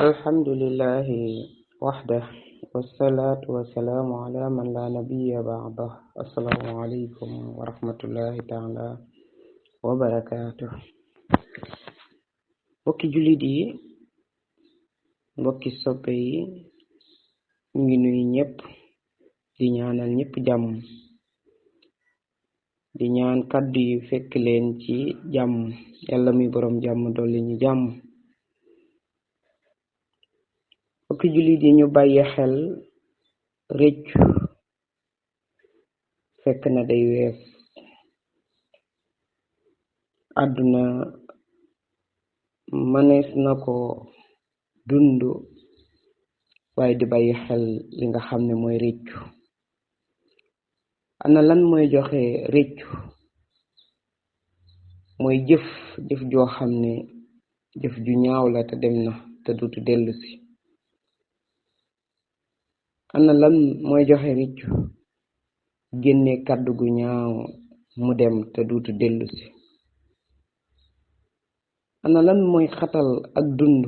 الحمد لله وحده والصلاة والسلام على من لا نبي بعده السلام عليكم ورحمة الله تعالى وبركاته mbokki jullit yi mbokki soppe yi ñu ngi nuyu ñëpp di ñaanal ñëpp jàmm di ñaan kaddu yi fekk leen ci jàmm yàlla mi borom jàmm dolli ñu jàmm mbokki jullit yi ñu bàyyi xel rëccu fekk na day wees àdduna mënees na ko dund waaye di bàyyi xel li nga xam ne mooy rëccu ana lan mooy joxe rëccu mooy jëf joo xam ne jëf ju ñaaw la te dem na te duutu dellu si ana lan mooy joxe rëccu génne kàddu gu ñaaw mu dem te duutu dellu si ana lan mooy xatal ak dund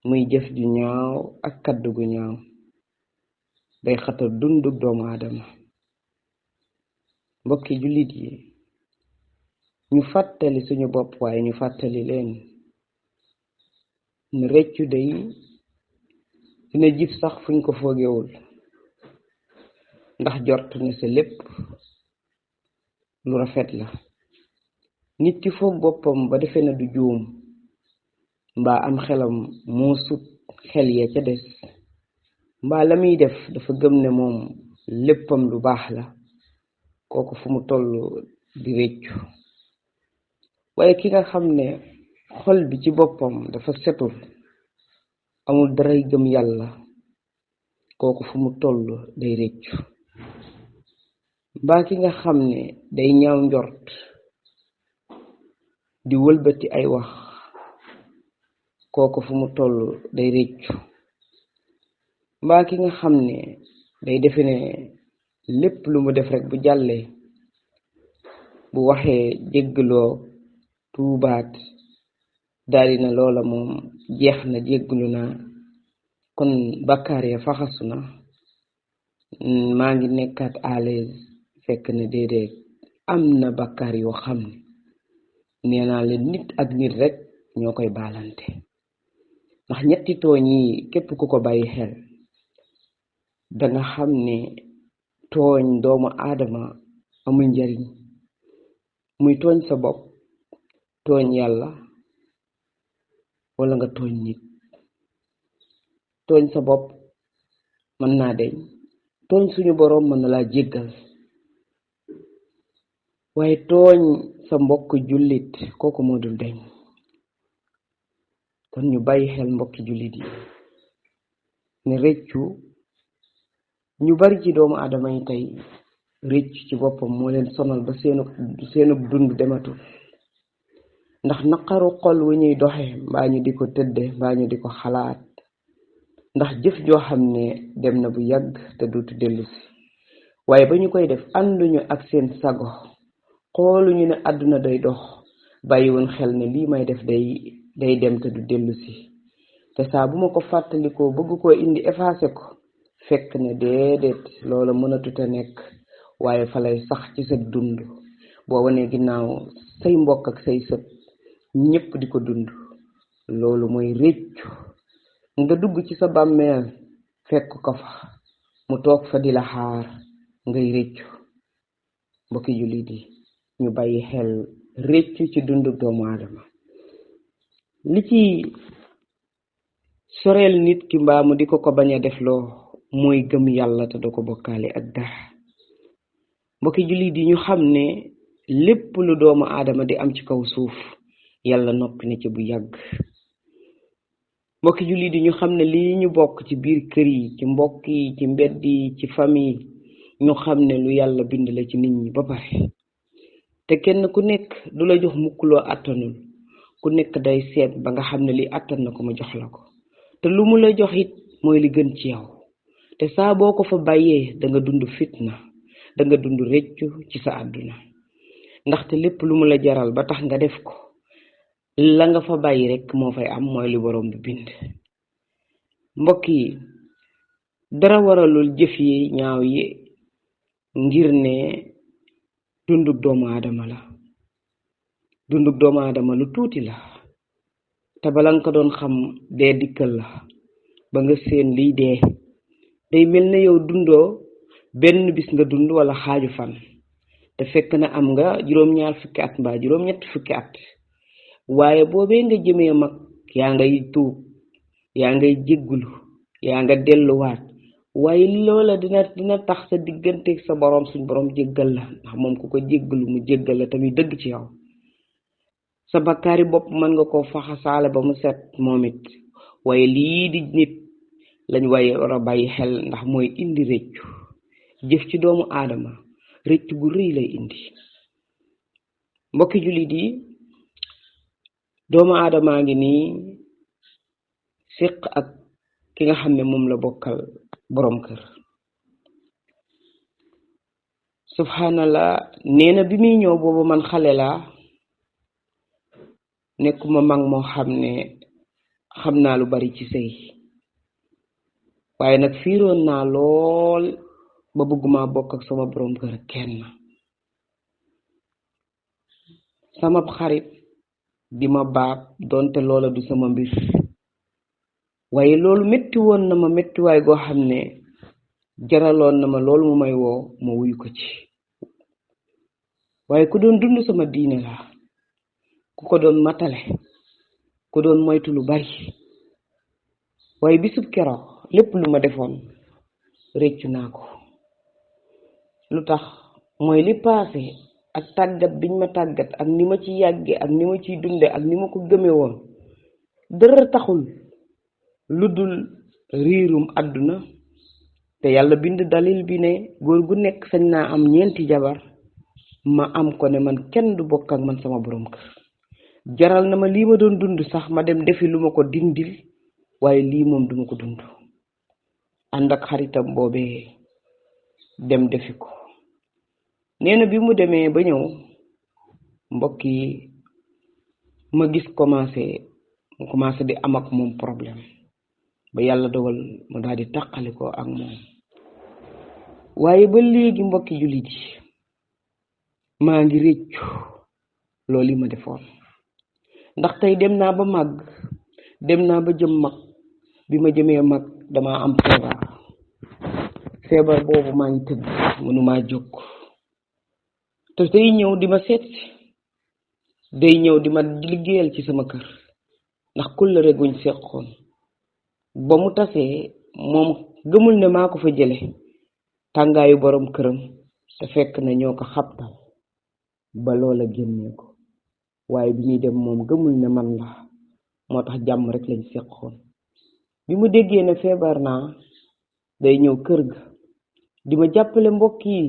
muy jëf ju ñaaw ak kàddu gu ñaaw day xatal dundu doomu aadama mbokki jullit yi ñu fàttali suñu bopp waaye ñu fàttali leen ne rëccu day dina jib sax fuñ ko foogewul ndax jort ne sa lépp lu rafet la nit ki foog boppam ba defe na du juum mbaa am xelam moo sut xel ya ca des mbaa la muy def dafa gëm ne moom léppam lu baax la kooku fu mu toll di rëccu waaye ki nga xam ne xol bi ci boppam dafa setul amul daray gëm yàlla kooku fu mu toll day rëccu mbaa ki nga xam ne day ñaaw njort di wëlbati ay wax kooku fu mu toll day rëccu mbaa ki nga xam ne day defe ne lépp lu mu def rek bu jàllee bu waxee jéggaloo tuubaat daldi na loola moom jeex na jéggalu na kon bàkkaar ya faxasu na maa ngi nekkaat à l'aise fekk ne déedéet am na bàkkaar yoo xam ne nee naa leen nit ak nit rek ñoo koy baalante ndax ñetti tooñ yi képp ku ko bàyyi xel danga xam ne tooñ doomu aadama amul njariñ muy tooñ sa bopp tooñ yàlla wala nga tooñ nit tooñ sa bopp mën naa deñ tooñ suñu boroom mën na laa jéggal waaye tooñ sa mbokk jullit kooku moo dul deñ kon ñu bàyyi xel mbokki jullit yi ne rëccu ñu bari ci doomu aadama yi tey rëccu ci boppam moo leen sonal ba seenu dund dematul ndax naqaru xol wu ñuy doxe mbaa ñu di ko tëdde mbaa ñu di ko xalaat ndax jëf joo xam ne dem na bu yàgg te duutu dellu si waaye ba ñu koy def ànduñu ak seen sago xooluñu ne àdduna day dox bàyyiwoon xel ne lii may def day dem te du dellu si te saa bu ma ko fàttalikoo bëgg koo indi effacé ko fekk ne déedéet loola mënatut a nekk waaye fa lay sax ci sa dund boo wanee ginnaaw say mbokk ak say sët ñépp di ko dund loolu mooy rëccu nga dugg ci sa bàmmeel fekk ko fa mu toog fa di la xaar ngay rëccu mbokki jullit yi ñu bàyyi xel rëccu ci dundu doomu aadama li ci soreel nit ki mbaamu di ko bañ a def loo mooy gëm yàlla te du ko bokkaale ak dara mbokki jullit yi ñu xam ne lépp lu doomu aadama di am ci kaw suuf yàlla noppi na ci bu yàgg mbokki jullit yi ñu xam ne lii ñu bokk ci biir kër yi ci mbokk yi ci mbedd yi ci famille ñu xam ne lu yàlla bind la ci nit ñi ba pare te kenn ku nekk du la jox mukk loo àttanul ku nekk day seet ba nga xam ne li àttan na ko ma jox la ko te lu mu la jox it mooy li gën ci yow te saa boo ko fa bàyyee danga dund fitna danga dund rëccu ci sa àdduna ndaxte lépp lu mu la jaral ba tax nga def ko la nga fa bàyyi rek moo fay am mooy li borom bi bind. mbokk yi dara waralul jëf yi ñaaw yi ngir ne dundug doomu aadama la. dundug doomu aadama lu tuuti la te bala nga ko doon xam dee dikkal la ba nga seen liy dee day mel ne yow dundoo benn bis nga dund wala xaaju fan te fekk na am nga juróom-ñaar fukki at mbaa juróom-ñetti fukki at waaye boobee nga jëmee mag yaa ngay tuub yaa ngay jéggulu yaa nga delluwaat waaye loola dina tax sa digganteeg sa borom suñ borom jéggal la ndax moom ku ko jéggalu mu jéggal la tamit dëgg ci yow. sa bakkaari bopp mën nga koo faxasaale ba mu set moom it waaye lii di nit lañ waaye war a bàyyi xel ndax mooy indi rëccu jëf ci doomu aadama rëcc bu rëy lay indi. mbokki jullit yi doomu aadamaa ngi nii séq ak ki nga xam ne moom la bokkal borom kër. subhanallah nee na bi muy ñëw boobu man xale laa nekkuma mag moo xam ne xam naa lu bari ci sëy waaye nag fiiroon naa lool ba bëgguma bokk ak sama borom kër kenn. sama xarit di ma baab donte loola du sama mbir waaye loolu metti woon na ma metti waay goo xam ne jaraloon na ma loolu mu may woo ma wuyu ko ci. waaye ku doon dund sama diine la ku ko doon matale ku doon moytu lu bari waaye bisub keroog lépp lu ma defoon réccu naa ko. lu tax mooy li paase ak tàggat biñ ma tàggat ak ni ma ci yàgge ak ni ma ciy dunde ak ni ma ko gëme woon dara taxul lu dul riirum àdduna te yàlla bind dalil bi ne góor gu nekk sañ naa am 4 jabar ma am ko ne man kenn du bokk ak man sama borom kër. jaral na ma lii ma doon dund sax ma dem defi lu ma ko dindil waaye lii moom duma ko dund. ànd ak xaritam boobee dem defi ko. nee na bi mu demee ba ñëw mbokk yi ma gis commencé di am ak moom problème ba yàlla dogal mu daal di tàqali ko ak moom. waaye ba léegi mbokki jullit yi maa ngi réccu loolu yi ma defoon ndax tey dem naa ba màgg dem naa ba jëm mag bi ma jëmee mag dama am feebar boobu maa ngi tëdd mënumaa jóg te day ñëw di ma seet day ñëw di ma liggéeyal ci sama kër ndax kóllëre guñ seqoon ba mu tasee moom gëmul ne maa ko fa jële tàngaayu borom këram te fekk na ñoo ko xabtal ba loola génnee ko waaye bi ñuy dem moom gëmul ne man la moo tax jàmm rek lañ seqoon. bi mu déggee ne feebar naa day ñëw kër ga di ma jàppale mbokk yi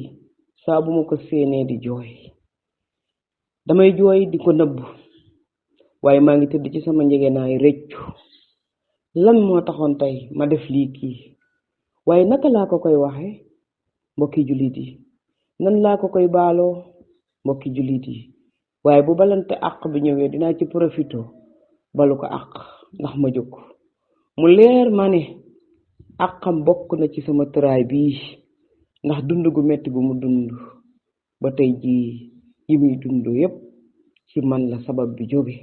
saa bu ma ko séenee di jooy damay jooy di ko nëbb waaye maa ngi tëdd ci sama njëgënaay réccu lan moo taxoon tey ma def lii kii waaye naka laa ko koy waxe mbokki jullit yi nan laa ko koy baaloo mbokki jullit yi waaye bu balante àq bi ñëwee dinaa ci profito balu ko àq ndax ma jóg mu leer ma ne àqam bokk na ci sama tëraay bii ndax dund gu metti gu mu dund ba tey jii yi muy dund yépp ci man la sabab bi jóge.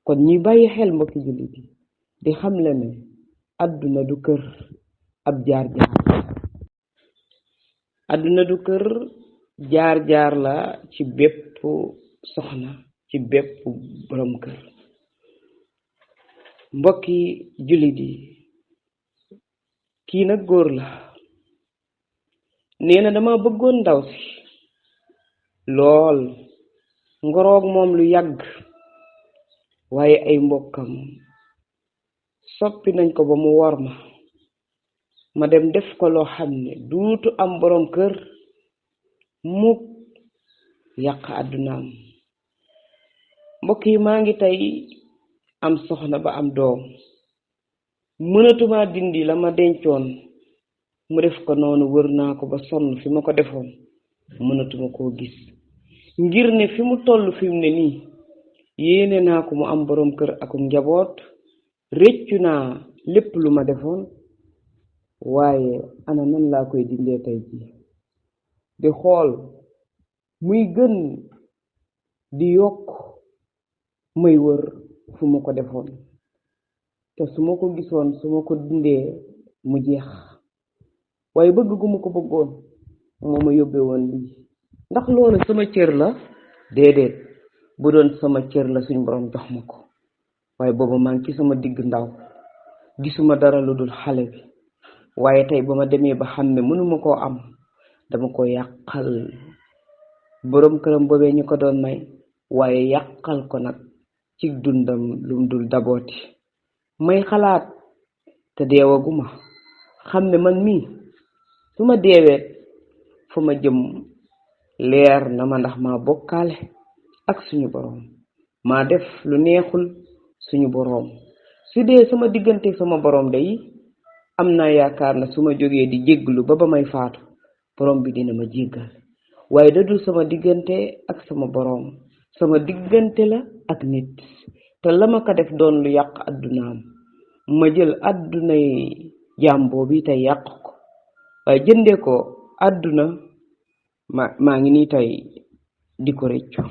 kon ñuy bàyyi xel mbokki jullit yi di xam le ne àdduna du kër ab jaar-jaar àdduna du kër jaar-jaar la ci bépp soxna ci bépp borom kër. mbokki jullit yi kii nag góor la nee na dama bëggoon ndaw si lool ngoroog moom lu yàgg waaye ay mbokkam soppi nañ ko ba mu war ma dem def ko loo xam ne duutu am borom kër mukk yàq àddunaam. mbokk yi maa ngi tey am soxna ba am doom mënatuma dindi la ma dencoon mu def ko noonu wër naa ko ba sonn fi ma ko defoon mënatuma koo gis ngir ne fi mu toll fi mu ne nii yéene naa ko mu am borom kër ak njaboot réccu naa lépp lu ma defoon waaye ana nan laa koy dindee tey ji di xool muy gën di yokk may wër fu ma ko defoon te su ma ko gisoon su ma ko dindee mu jeex waaye bëgg gu ma ko bëggoon moo ma yóbbee woon lii ndax loolu sama cër la déedéet bu doon sama cër la suñ borom jox ma ko waaye booba maa ngi ci sama digg ndaw gisuma dara lu dul xale bi waaye tey ba ma demee ba xam ne mënuma koo am dama ko yàqal borom këram boobee ñu ko doon may waaye yàqal ko nag ci dundam lum dul dabooti may xalaat te deewaguma xam ne man mii su ma deewee fu ma jëm leer na ma ndax maa bokkaale ak suñu boroom maa def lu neexul suñu boroom su dee sama diggante sama boroom day am naa yaakaar na su ma jógee di jégglu ba may faatu boroom bi dina ma jéggal waaye dadul sama diggante ak sama boroom sama diggante la ak nit te la ma ko def doon lu yàq addunaam ma jël addunay jàmboo bi tey yàq ko waaye jënde ko adduna maa ngi nii tey di ko rëccu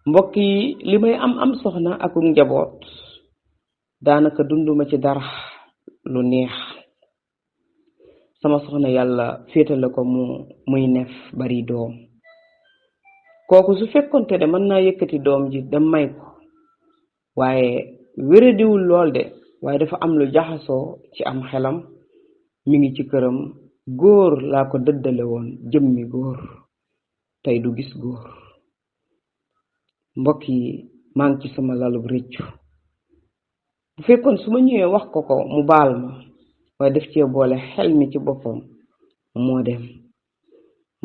mbokk yi li may am soxna ak njaboot daanaka dunduma ci dara lu neex sama soxna yàlla féetale ko muy nef bari doom kooku su fekkonte de mën naa yëkkati doom ji dem may ko waaye wéradiwul lool de waaye dafa am lu jaxasoo ci am xelam mi ngi ci këram góor laa ko dëddale woon jëmmi góor tey du gis góor mbokk yi maa ngi ci sama lalub rëccu bu fekkoon su ma ñëwee wax ko mu baal ma waaye def cee boole xel mi ci boppam moo dem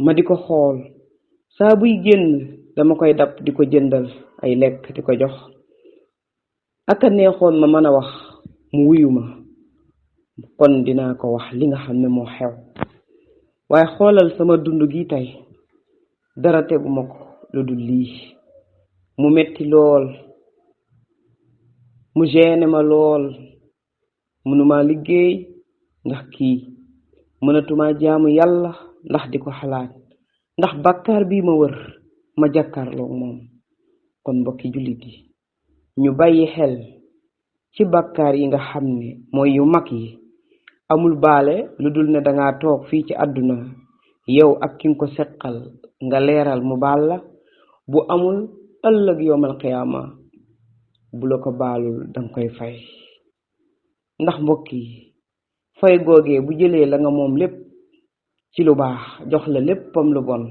ma di ko xool saa buy génn dama koy dab di ko jëndal ay lekk di ko jox aka neexoon ma mën a wax mu wuyu ma kon dinaa ko wax li nga xam ne moo xew waaye xoolal sama dund gi tey dara teguma ko lu dul lii mu metti lool mu gêné ma lool mënuma liggéey ndax kii mënatuma jaamu yàlla ndax di ko xalaat ndax bàkkaar bii ma wër ma jàkkaarloo moom kon mbokki jullit yi ñu bàyyi xel ci bàkkaar yi nga xam ne mooy yu mag yi amul baale lu dul ne danga toog fii ci àdduna yow ak ki nga ko seqal nga leeral mu baal la bu amul ëllëg yowmal qiyaama bu la ko baalul danga koy fay ndax mbokk yi fay googee bu jëlee la nga moom lépp ci lu baax jox la léppam lu bon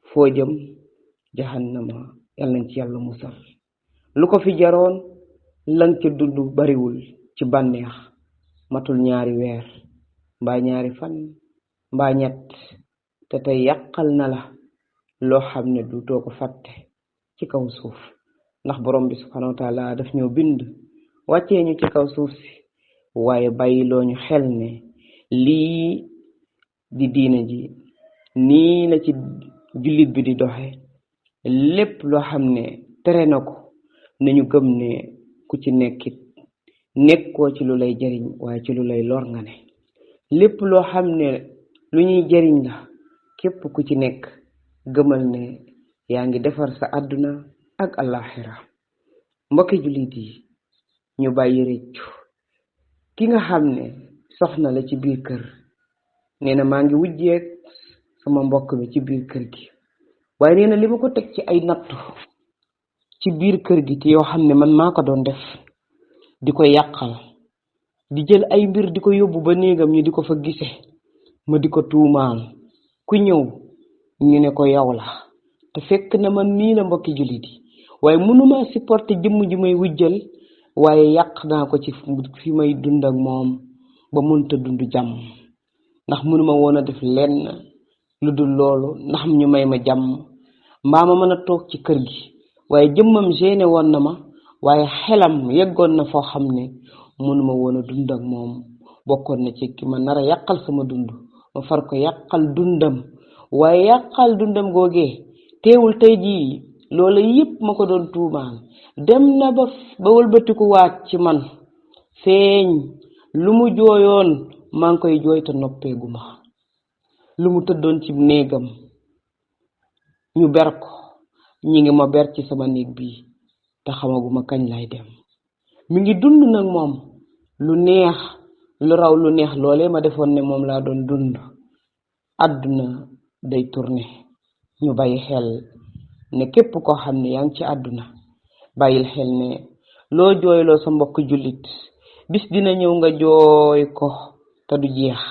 foo jëm jahannama yàlla nañ ci yàlla musal lu ko fi jaroon lan ca dund bariwul ci bànneex matul 2 weer mbaa 2 fan mbaa 3 te tey yàqal na la loo xam ne du too ko fàtte ci kaw suuf ndax borom bi subhanahu wa taala daf ñoo bind wàccee ñu ci kaw suuf si waaye bàyyiloo ñu xel ne lii di diina ji nii la ci jullit bi di doxe lépp loo xam ne tere na ko nañu gëm ne ku ci nekkit nekkoo ci lu lay jariñ waaye ci lu lay lor nga ne lépp loo xam ne lu ñuy jariñ la képp ku ci nekk gëmal ne yaa ngi defar sa àdduna ak alaxira mbokki jullit yi ñu bàyyi rëccu ki nga xam ne soxna la ci biir kër nee na maa ngi wujjeek sama mbokk mi ci biir kër gi waaye nee na li ma ko teg ci ay nattu ci biir kër gi te yoo xam ne man maa ko doon def di ko yàqal di jël ay mbir di ko yóbbu ba néegam ñu di ko fa gise ma di ko tuumaal ku ñëw ñu ne ko yow la te fekk na man nii la mbokki jullit yi waaye mënuma supporter jëmm ji may wujjal waaye yàq naa ko ci fi may dund ak moom ba mënta dund jàmm ndax mënuma woon a def lenn lu dul loolu ndax ñu may ma jàmm mbaa ma mën a toog ci kër gi waaye jëmmam gêné woon na ma waaye xelam yeggoon na foo xam ne mënuma woon a dund ak moom bokkoon na ci ki ma nar a yàqal sama dund ma far ko yàqal dundam waaye yàqal dundam googee teewul tey jii loola yépp ma ko doon tuumaal dem na ba wëlbatiku waat ci man feeñ lu mu jooyoon maa ngi koy jooy te noppeeguma lu mu tëddoon ci néegam ñu ber ko ñi ngi ma ber ci sama néeg bi te xamaguma kañ lay dem mi ngi dund nag moom lu neex lu raw lu neex loolee ma defoon ne moom laa doon dund àdduna day tourner ñu bàyyi xel ne képp koo xam ne yaa ngi ci àdduna bàyyil xel ne loo jooyloo sa mbokk jullit bis dina ñëw nga jooy ko te du jeex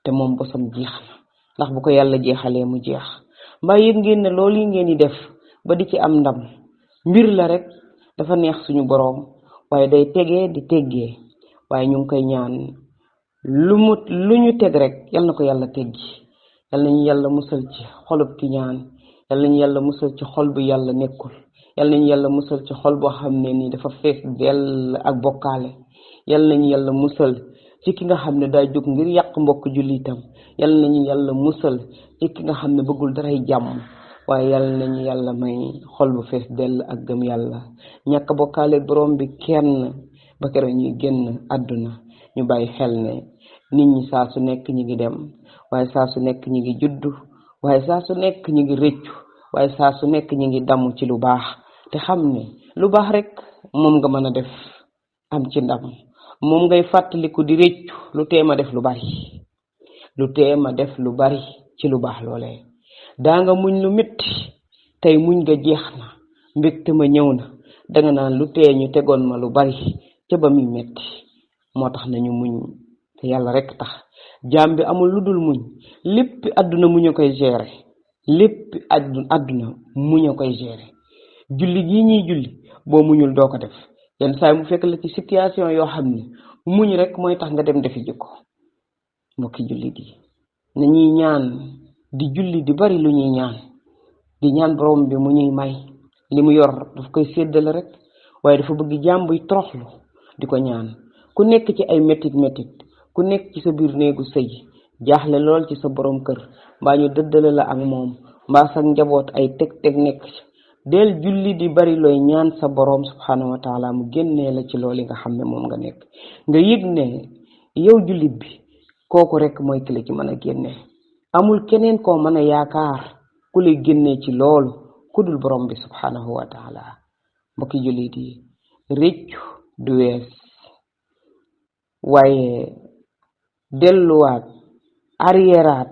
te moom bosam jeex na ndax bu ko yàlla jeexalee mu jeex mbaa yëg ngeen ne loolu yi ngeen di def ba di ci am ndam mbir la rek dafa neex suñu boroom waaye day tegee di teggee waaye ñu ngi koy ñaan lu ñu teg rek yal na ko yàlla teggi yal nañu yàlla musal ci xolub ki ñaan yal nañu yàlla musal ci xol bu yàlla nekkul yal nañu yàlla musal ci xol boo xam ne ni dafa fees dell ak bokkaale yal nañu yàlla musal ci ki nga xam ne daa jóg ngir yàq mbokk jullitam yal nañu yàlla musal ci ki nga xam ne bëggul daray jàmm waaye yal nañu yàlla may xol bu fees dell ak gëm yàlla ñàkk bokkaale borom bi kenn ba keroog ñuy génn àdduna ñu bàyyi xel ne nit ñi saa su nekk ñi ngi dem waaye saa su nekk ñi ngi juddu waaye saa su nekk ñi ngi rëccu waaye saa su nekk ñi ngi damu ci lu baax te xam ne lu baax rek moom nga mën a def am ci ndam moom ngay fàttaliku di rëccu lu teema def lu bari lu bari ci lu baax loolee daa nga muñ lu metti tey muñ nga jeex na mbégte ma ñëw na danga naan lu tee ñu tegoon ma lu bari ca ba muy metti moo tax nañu muñ te yàlla rek tax jaam bi amul lu dul muñ lépp àdduna muñ a koy gérer lépp àdduna muñ a koy gérer julli gi ñuy julli boo muñul doo ko def yenn saa mu fekk la ci situation yoo xam ne muñ rek mooy tax nga dem defi jikko mbokki julli di nañuy ñaan di julli di bari lu ñuy ñaan di ñaan borom bi mu ñuy may li mu yor daf koy séddale rek waaye dafa bëgg jaam buy toroxlu di ko ñaan ku nekk ci ay métit ku nekk ci sa biir néegu sëy jaaxle lool ci sa borom kër mbaa ñu dëddale la ak moom mbaa sa njaboot ay teg nekk ci del julli di bari looy ñaan sa borom subhanahu wa taala mu génnee la ci loolu nga xam ne moom nga nekk nga yëg ne yow jullit bi kooku rek mooy ki la ci mën a génne amul keneen koo mën a yaakaar ku lay génnee ci loolu ku dul borom bi subhanahu wa taala mbokki jullit yi réccu du wees waaye delluwaat arriéraat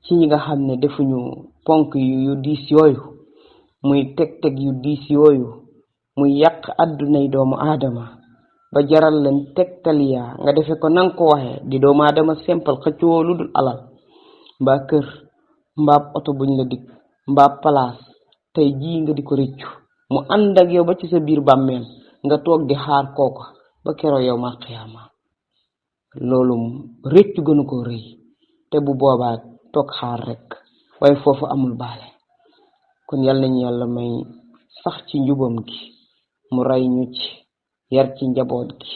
ci ñi nga xam ne defuñu ponk yu diis yooyu muy teg yu diis yooyu muy yàq àddunay doomu aadama ba jaral leen tegtal yaa nga defe ko nanga ko waxee di doomu aadama simple xëccoo lu dul alal mbaa kër mbaa oto buñ la dig mbaa palaas tey jii nga di ko rëccu mu ànd ak yow ba ci sa biir bàmmeel nga toog di xaar kooku ba keroo yow ma xiyaama loolu rëccu gënu ko rëy te bu boobaa toog xaar rek waaye foofu amul baale kon yàlla nañu yàlla may sax ci njubam gi mu rey ñu ci yar ci njaboot gi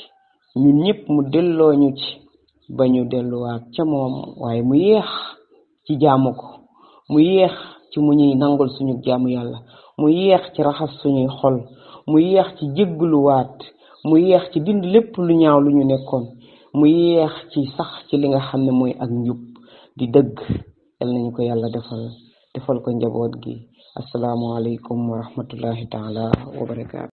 ñun ñëpp mu delloo ñu ci ba ñu delluwaat ca moom waaye mu yéex ci jaamu ko mu yéex ci mu ñuy nangul suñu jaamu yàlla mu yéex ci raxas suñuy xol mu yéex ci jégguluwaat mu yéex ci dindi lépp lu ñaaw lu ñu nekkoon mu yéex ci sax ci li nga xam ne mooy ak njub di dëgg yal nañu ko yàlla defal ko njaboot gi assalaamu alaykum wa rahmatullahi taala wa barakaatu